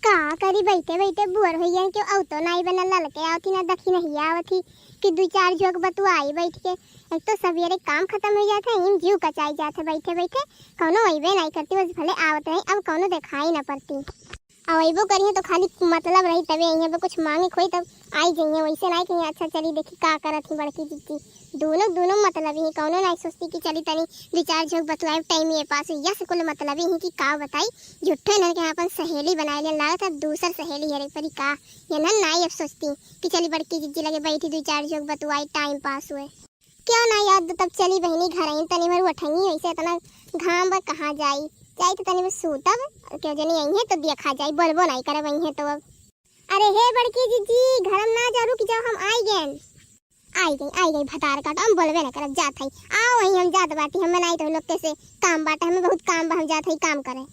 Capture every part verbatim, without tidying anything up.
का करी, बैठे बैठे बोर होइ गए, केहू अउतो नाई बा, ना ललके आवत ही, ना दखिनहिया आवत ही कि दुइ चार झोंक बतुआई बैठ के। एक तो सबेरे काम खतम होइ जात है, इम जीव कचाई जात है बैठे बैठे, कउनो अइबे नाई करती, बस भले आवत रही, अब कउनो देखाई ना पड़ती। अउ अइबो करिहें तो खाली मतलब रही तबे अइहें, अब कुछ मांगे खोई तब आई जइहें, वैसे नाई कहीं अच्छा चली देखी का करत ही बड़की जिज्जी। दूनो दूनो मतलबी ही, कउनो नाई सोचती कि चली तनी दुइ चार झोंक बतुआई, टाइम ये पास हुई, यस कुल मतलबी ही कि का बताई। झूठे इन्हन के आपन सहेली बनाए लेन, लागत है दूसर सहेली हेरे परी का। इन्हन नाई अब सोचती कि चली बड़की जिज्जी लगे बैठी दुइ चार झोंक बतुआई, टाइम पास हुए। क्यों ना याद, तब चली बहिनी घर आई, तनी भर उठंगी, वैसे इतना घाम बा कहाँ जाई, जाई तो तनी भर सूतब, क्यों जनी आई है तो देखा जाई, बोलबो नाई करब आई है तो अब। अरे हे बड़की जिज्जी, घर में ना जा, रुक जाओ, हम आई गए। आई गई, आई गई भतार काट, हम बोलबे ना करब, जात हई। आओ वहीं हम जात बाटी, हमें नाई तो लोग कैसे काम बाटे, हमें बहुत काम बा, हम जात हई काम करे।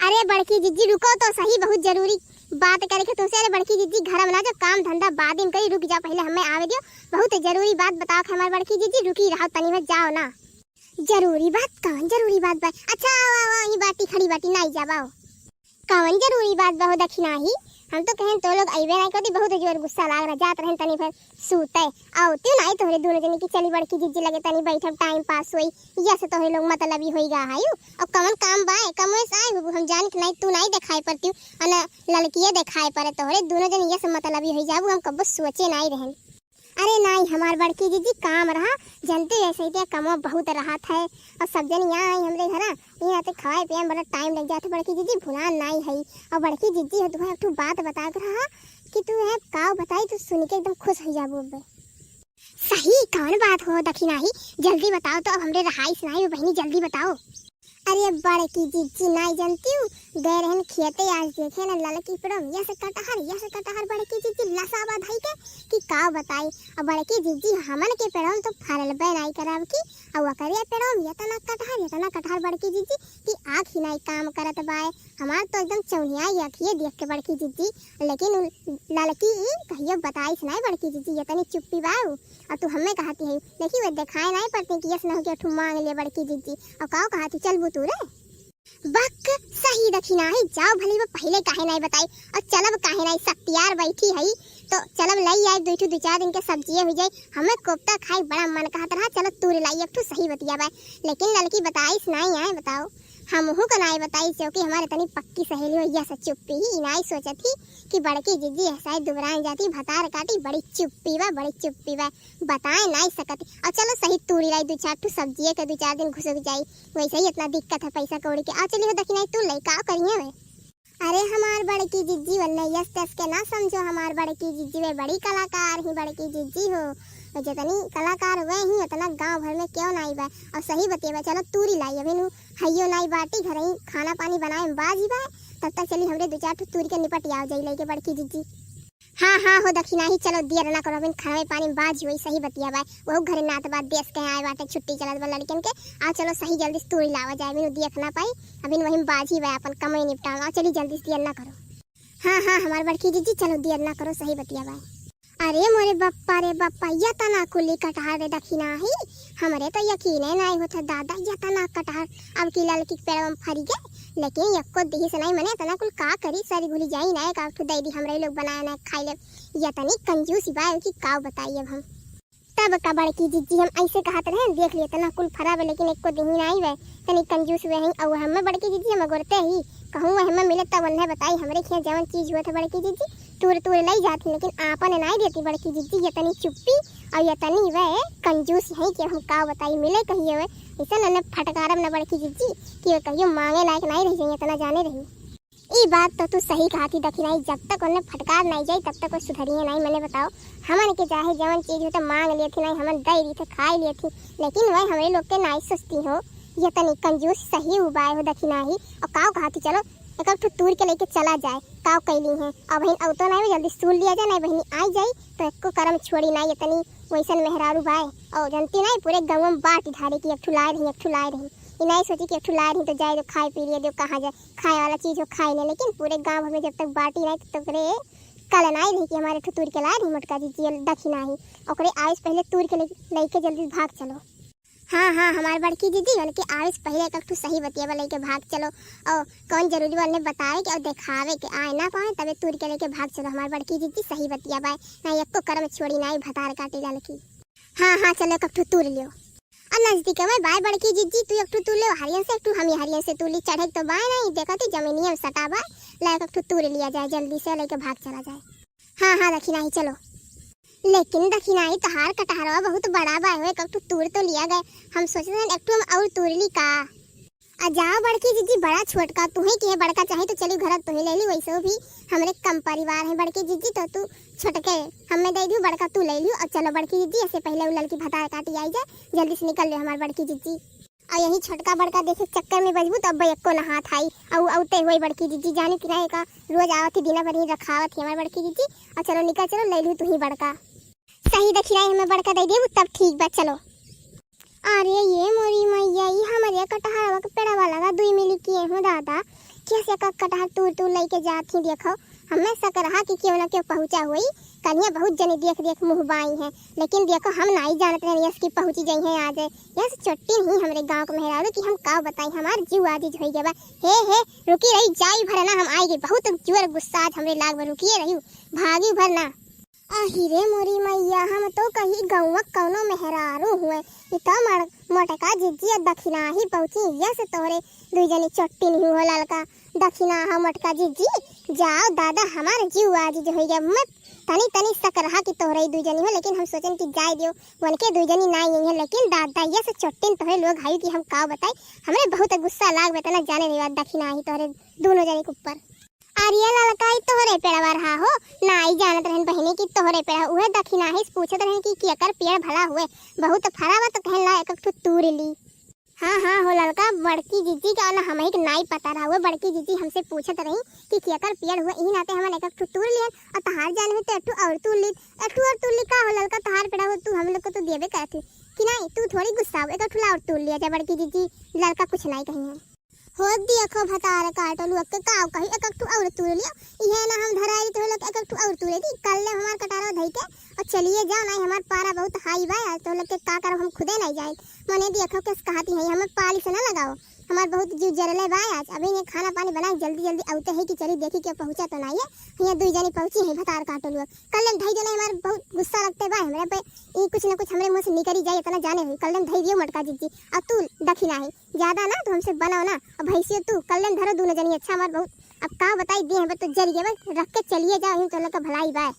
अरे बड़की जिज्जी रुको तो सही, बहुत जरूरी बात करे के तुमसे। अरे बड़की जिज्जी घर में ना जो काम धंधा बाद में करी, रुक जाओ पहले हमें आवे दियो, बहुत जरूरी बात बताओ के हमार बड़की जिज्जी, रुकी रहो तनी में, जाओ ना। जरूरी बात? कौन जरूरी बात बा? अच्छा आओ आओ आओ, यहीं बाटी खड़ी बाटी, नाई जाबाओ। कवन जरूरी बात बा हो दखिनाही? हम तो कहेन तो लोग अइबे नाई करती, बहुत जोर गुस्सा लाग रहा, जात रहन तनी भर सूते। अउतिउ नाई तोहरे दूनो जनी की चली बड़की जिज्जी लगे तनी बैठब, टाइम पास होई, यस तोहरे लोग मतलबी होई गा हायु। अब कवन काम बा, कमवे से आए हो, हम जानित नाई, तू नाई देखाई पड़तिउ, अन ललकिए देखाई पड़े तोहरे, दूनो जनी यस मतलबी होई जाबू, हम कब्बो सोचे नाई रहन। अरे नाई, हमार बड़की जिज्जी काम रहा, जनते ऐसे ही कमवा बहुत रहत है, और सब जन यहाँ आई हमरे घरा, यहाँ ते खवाए पिए में बड़ा टाइम लग जात है बड़की जिज्जी, भुलान नाई है। और बड़की जिज्जी हो, तुम्हें एक ठो बात बता के रहा कि तू है काव बताई, तू सुन के एकदम खुश हो जाबू अब्बे। सही कौन बात हो दखिनाही, जल्दी बताओ तो, अब हमरे रहाइस नाई हो बहिनी, जल्दी बताओ। अरे बड़की जिज्जी नाई जनतिउ, गए रहन खेते, आज देखे न ललकी पेड़म यस कटहर, यस कटहर बड़की जिज्जी लसावा धई के कि का बताई। अब बड़की जिज्जी हमन के पेड़म तो फरल बे नाई करब की, अब ओकरे पेड़म यतना कटहर, यतना कटहर बड़की जिज्जी कि आँख ही नाई काम करत बाय। हमार तो एकदम चौनियाई अखिए देख के बड़की जिज्जी, लेकिन उ ललकी ई कहियो बताइस नाई बड़की जिज्जी, यतनी चुप्पी बा उ। और तू हमें कहती है, देखी वे देखाए नाई पड़ते कि यस न हो के ठू मांग ले बड़की जिज्जी। और काव कहती, चलबू तू रे? बक, सही दखिनाही, जाओ भली वो पहले काहे नाई बताई, और चलब काहे नाई, सत्यार बैठी है, तो चलब लई आई दुई ठू, दुई चार दिन के सब्जिए हुई जाई। हमें कोफ्ता खाई बड़ा मन कहत रहा, चलो तूर लाई एक ठू, सही बतिया बाय। लेकिन ललकी बताइस नाई आए, बताओ, हमहू का नाई बताइस, क्योंकि हमारे तनी पक्की सहेली हो, यस चुप्पी ही, ई नाई सोचत ही कि बड़की जिज्जी ऐसा दुबरान जाती, भतार काटी, बड़ी चुप्पी बा, बड़ी चुप्पी बा, बताए नाई सकत। और चलो सही तूरी लाई दू चार ठू सब्जिए के, दू चार दिन घुसुक जाई, वैसे ही इतना दिक्कत है पैसा कौड़ी के। आ चली हो दखिनाही तू लइका, आ करिए वे। अरे हमार बड़की जिज्जी वल्ले यस तस के ना समझो, हमार बड़की जिज्जी वे बड़ी कलाकार ही बड़की जिज्जी हो। और जितनी कलाकार वे ही उतना गांव भर में क्यों नाई बा। और सही बतिया बा, चलो तूरी लाई, अभी नु हइयो नाई बाटी, घर ही खाना पानी बनाए में बाजी बा, तब तक चली हमरे दू चार ठू तूरी के निपट आओ जाई लइके बड़की जिज्जी। हाँ, हाँ, हो दखिनाही, चलो दियर ना करो, अबिन खावे पानी में बाजी होई, सही बतिया बाय। वहू घरे नात बात देस के आए बाटे, छुट्टी चलत बा लड़कन के। आ चलो सही जल्दी से तूरी लावा जाए, अबिन दियख ना पाई, अबिन वही में बाजी बाय, अपन कमई निपटाओ। आ चली जल्दी से दियर ना करो। हाँ, हाँ, हमार बड़की जिज्जी, चलो दियर ना करो, सही बतिया बाय। अरे मोरे बप्पा रे बप्पा, यतना कुली कटहर रे दखिनाही, हमरे तो यकीने नाई होत है दादा, यतना कटहर अब की ललकी के पेड़वा में फरी गए। लेकिन यक्को दिहिस नाई, मने इतना कुल का करी, सरी घुली जाई ना, एक आध ठो दे दी, हमरे लोग बनाए ना खाई लेब। यतनी कंजूसी बा कि काव बताई अब हम। तब का बड़की जिज्जी हम ऐसे कहत रहे, देख लिए इतना कुल फरा बा, लेकिन एको दिही नाई बे, तनी कंजूस हुए हैं। और हमें बड़की जिज्जी हम अगोरते ही कहूँ वह हमें मिले तब उन्हें बताई, हमरे खिया जवन चीज हुआ था बड़की जिज्जी, तूर तूर लई जात ही, लेकिन आपन नाई देती बड़की जिज्जी, यतनी चुप्पी और यतनी वह कंजूस है कि हम काव बताई, मिले कहिए वह, ऐसा उन्हें फटकारब न बड़की जिज्जी कि वह कहियो मांगे लायक नाई रह जाई, इतना जाने रही। ई बात तो तू सही कहा थी दखिनाही, जब तक उन्हें फटकार नाई जाई, तब तक वो सुधरिए नाई। मने बताओ, हमन के चाहे जवन चीज हो तो मांग लिए थी नाई, हमन दे दी थे, खाई लिए थी, लेकिन वह हमरे लोग के नाई सोचती हो, यतनी कंजूस सही उबाय हो दखिनाही। और काव कहा थी, चलो एक ठो तूर के लेके चला जाए, काव कैली है। अब बहिन अब तो नाई, जल्दी सूल लिया जाए, नाई बहिनी आई जाई तो एको करम छोड़ी नाई, यतनी वैसन मेहरारू बाय। और जनती नाई, पूरे गाँव में बाटी धारे की एक ठो लाए रही, एक ठो लाए रही। ई नाई सोची कि एक ठो लाए रही तो जाए दो, खाए पी लिए दो, कहाँ जाए, खाए वाला चीज हो खाए ले, लेकिन पूरे गाँव भर में जब तक बाटी नाई तब तक रे कल नाई रही कि हमारे ठो तूर के लाए रही मोटका जिज्जी दखिनाही, ओकरे आवे से पहले तूर के ले, लेके जल्दी भाग चलो। हाँ, हाँ, हमार बड़की जिज्जी, उनके आवे से पहिले एक, एक ठो सही बतिया बा, लइके भाग चलो। और कौन जरूरी बा उन्हें बतावे के और देखावे के, आए ना पावे, तबे तूर के लइके भाग चलो, हमार बड़की जिज्जी, सही बतिया बाय, ना एको करम छोड़ी, ना ई भतार काटी ललकी। हाँ, हाँ, चलो, एक, एक ठो तूर लियो। और नजदीक में बाय बड़की जिज्जी, तू एक ठो तूर ले, हरियन से एक ठो, हम ही हरियन से तूर ली, चढ़े के तो बाय नहीं, देखा थी जमीनिया में सटा बाय, ला एक, एक ठो तूर लिया जाए, जल्दी से लइके भाग चला जाए। हाँ, हाँ, दखिनाही, चलो। लेकिन दखिनाही, तोहार कटहरवा बहुत बड़ा बा, हो, एक ठो तूर तो लिया गए। हम सोचत हन, एक ठो हम और तूर ली का? आ जाओ बड़की जिज्जी, बड़ा छोटका तुही के है, बड़का चाहे तो चली घर तुही ले ली, वैसे भी हमरे कम परिवार है बड़की जिज्जी, तो तू छोटके हमें दे दियो, बड़का तू ले लियो। और चलो बड़की जिज्जी, ऐसे पहले उ ललकी भतार काटी आई जाए, जल्दी से निकल ले हमार बड़की जिज्जी। और यही छोटका बड़का देखे के चक्कर में बजबू, तब एको ना हाथ आई। और औते हुए बड़की जिज्जी, जानी कि ना, एका रोज आवत ही, दिना भर ही रखावत ही हमार बड़की जिज्जी। और चलो निकल, चलो ले लियो तुही बड़का। सही दखिनाही हमें बड़का दे देबू, तब ठीक बा, चलो। अरे ये मोरी मैया, ई हमरे कटहरवा के पेड़वा लगा दुई मिली किए हो दादा, कैसे का कटहर तूर तूर लइके जात ही, देखो, हमें शक रहा कि केहू ना केहू पहुँचा होई, कन्हिया बहुत जने देख देख मुँह बाई हैं, लेकिन देखो, हम नाई जानत रहन यस की पहुँची जइहैं आज, यस चोट्टिन ही हमरे गाँव के मेहरारू कि हम का बताई, हमार जीव आजिज होई गवा। हे, हे, रुकी रही, जाई भर ना, हम आई गई, बहुत जोर गुस्सा आज हमरे लाग बा, रुकिए रही, भागी भर ना। आही रे मोरी मैया, हम तो कही गौवा कौनो मेहरारू हुए। ई तो मड़-, मोटका जिज्जी और दखिनाही पहुँची, यस तोहरे दुई जनी चोट्टिन ही हो ललका। दखिनाहा मोटका जिज्जी, जाओ दादा, हमार जीव आजिज होई गया। मैं तनी तनी शक रहा कि तोहरे ही दुई जनी हो, लेकिन हम सोचन कि जाए दियो, उनके दुई जनी ना आई है, लेकिन दादा यस चोट्टिन तोहरे लोग हाई कि हम का बताई, हमरे बहुत गुस्सा लाग बे, तना जाने रही बात दखिनाही तोहरे दोनों जनी के ऊपर। अरे ललका, ई तोहरे पेड़वा रहा हो? नाई जानत रहन बहिनी कि तोहरे पेड़, उहे दखिनाही से पूछत रहन कि केकर पेड़ भला हुए, बहुत फरा बा तो कहन ला एक, एक ठो तूर ली। हाँ, हाँ हो ललका, बड़की जिज्जी का ना हमही के नाई पता रहा हुए, बड़की जिज्जी हमसे पूछत रही कि केकर पेड़ हुए, इही नाते हमन एक, एक ठो तूर लियन, और तहार जान हुई तो एक ठो और तूर ली, एक ठो और तूर ली का हो ललका, तहार पेड़ हो तू हम लोग को तो देबे करत ही कि नाई, तू थोड़ी गुस्सा हो, एक, एक ठो और तूर लिया जा बड़की जिज्जी, ललका कुछ नाई कही है। हो देखो भतार काटो लोग के काव कही, एक एक ठो और तूर लियो। इहे ना हम धराई तो लोग एक एक ठो और तूरे दी। कल ले हमार कटारो धई के और चलिए जाओ, नहीं हमार पारा बहुत हाई बा, आज तो लोग के का करो हम खुदे नहीं जाए। मने देखो किस कहती है, हमें पाली से ना लगाओ, हमार बहुत जीव जरले बा आज। अभी ने खाना पानी बना के जल्दी जल्दी आउते है कि चली देखी के पहुँचा तो नहीं है। यहाँ दुई जनी पहुँची है भतार काटो लोग। कल ले धई दो नहीं, हमार बहुत गुस्सा लगते बा हमरे पे, ये कुछ ना कुछ हमरे मुँह से निकली जाए, इतना जाने हुई। कल ले धई दियो मोटका जिज्जी, और तू दखिनाही ज्यादा ना तू हमसे बनाओ ना। अब भैंसियो तू कल्ले में धरो दोनों जनी, अच्छा हमार बहुत। अब का बताई, देह पर तो जरी गए, रख के चलिए जाओ, यूं तो लगा भलाई बाय।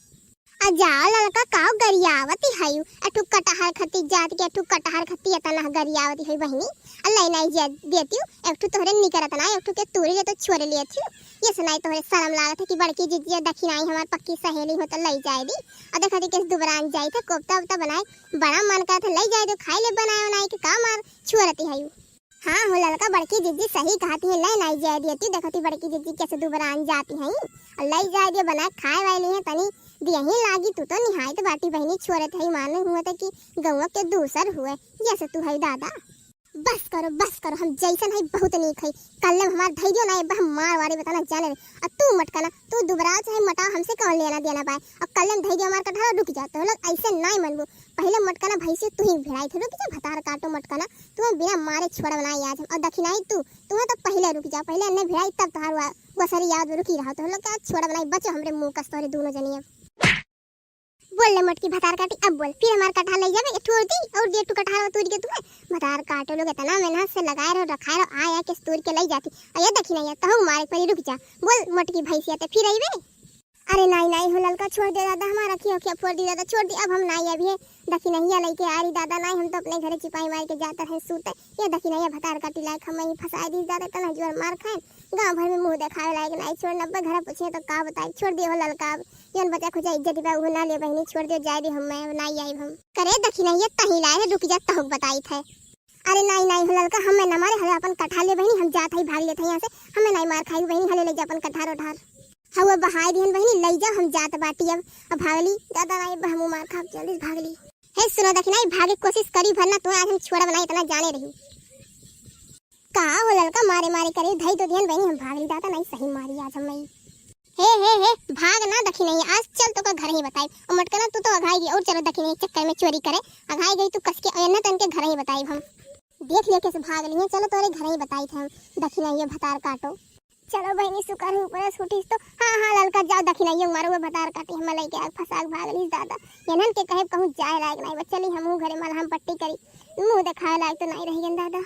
आ जाओ ललका, काव गरियावती हयू, अठू कटहर खती जात के, अठू कटहर खती अतना गरियावती हयू बहिनी। अल्लाह नहीं जे देती हूँ, एक ठू तोहरे निकरत ना, एक ठू के तूरी ले तो छोड़ लिए थी। ये सुनाई तोहरे शर्म लागत है कि बड़की जिज्जिया दखिनाई हमार पक्की सहेली हो तो लई जाए दी। और देखा दी कैसे दुबरान जाई थे, कोफ्ता उफ्ता बनाए, बड़ा मन करत है, लई जाए दो, खाई ले बनाए बनाए के, का मार छुअरती हयू। हाँ हो ललका, बड़की जिज्जी सही कहती है, ले नाई जाए दियती। देखती बड़की जिज्जी कैसे दुबरान जाती हैं, और ले जाए दियो बना खाए वाली हैं, तनी दियही लागी। तू तो निहायत बाटी बहिनी, छोरत है, मालूम हुआ था कि गौवा के दूसर हुए जैसे तू है दादा। बस करो, बस करो, हम जैसन है बहुत नीक है। कल्ले में हमार धई दियो ना, ये बा हम मार वारी बताना जाने रे। और तू मटकाना, तू दुबराव चाहे मोटाव, हमसे कौन लेना देना बाय। और कल्ले में धई दियो हमार कटहर, रुक जाओ, तो लोग ऐसे नाई मनबू। पहले मटकाना भैंसी तू ही भिड़ाई थे, रुक जा भतार काटो मटकाना, तुम्हें बिना मारे छोड़ब नाई आज हम। और दखिनाई तू, तुम्हें तो पहले रुक जाओ, पहले अन्ने भिड़ाई तब तोहार वा-, वसरी याद में रुकी रहो, तो लोग क्या छोड़ब नाई, बचो हमरे मुंह कस तोहरे दोनों जनी अब। बोल ले मोटकी भतार काटी, अब बोल, फिर हमार कटहर ले जाबे, एक ठो और दी, और दी एक ठो कटहर तोड़ के तुम्हें। भतार काटो लोग इतना मेहनत से लगाए रहो, रखाए रहो, आया के तोड़ के ले जाती। और ये दखिनाई, तहु मारे परी, रुक जा। बोल मोटकी भैंसिया, ते फिर अइबे? अरे नाई, नाई हो ललका, छोड़ दे दादा, हमार अखिया, अखिया फोड़ दी दादा, छोड़ दी, अब हम नाई अभी है। दखिनहिया लइके आ रही दादा, नाई हम तो अपने घरे चिपाई मार के जात रहे सूते। ये दखिनहिया भतार काटी लायक हम ही फंसाए दी दादा, इतना जोर मार खाए, गांव भर में मुंह देखावे लायक नाई, छोड़ नब्बे घर पूछे तो का बताई, छोड़ दे हो ललका, अब जौन बचा खुचा इज्जत बा उहो ना ले बहिनी, छोड़ दे, जाए दे, हम मैं नाई आई हम। करे दखिनहिया तही लाए है, रुक जा तहुक बताई थे। अरे नाई, नाई हो ललका, हमें ना मारे, हमें अपन कटहर ले बहिनी, हम जात हई, भाग लेत हई यहाँ से, हमें नाई मार खाई बहिनी, हले ले जा अपन कटहर उठार। हवा बहाई दिहन बहिनी, ले जा, हम जात बाटी अब, अब भागली, दादा नाई, अब हमू मार खाब, जल्दी से भागली। हे सुनो दखिनाई, भागे कोशिश करी भर ना, तुम्हें आज हम छोड़ब नाई, इतना जाने रही। का हो ललका, मारे मारे करे, धई तो दिहन बहिनी, हम भागली, दादा नाई सही मारी आज हम। हे, हे, हे, भाग ना दखिनही, आज चल तोका घर ही बताई। और मटकना तू तो अघाई गई, और चलो दखिनही चक्कर में चोरी करे, अघाई गई तू कस के, और ना तन के घर ही बताई हम। देख लिया कैसे भाग लिए। चलो तोरे घर ही बताई थे हम, दखिनाइयो भतार काटो। चलो बहिनी, सुकर है ऊपर से उठिस तो। हाँ, हाँ, ललका, जाओ दखिनाइयो मारो, वो भतार काटी, हम लइके आग फंसा के भाग लिस दादा। इन्हन के कहे कहूँ जाए लायक नहीं बा। चली हमहू घरे मलहम पट्टी करी, मुँह देखाए लायक तो नहीं रही दादा।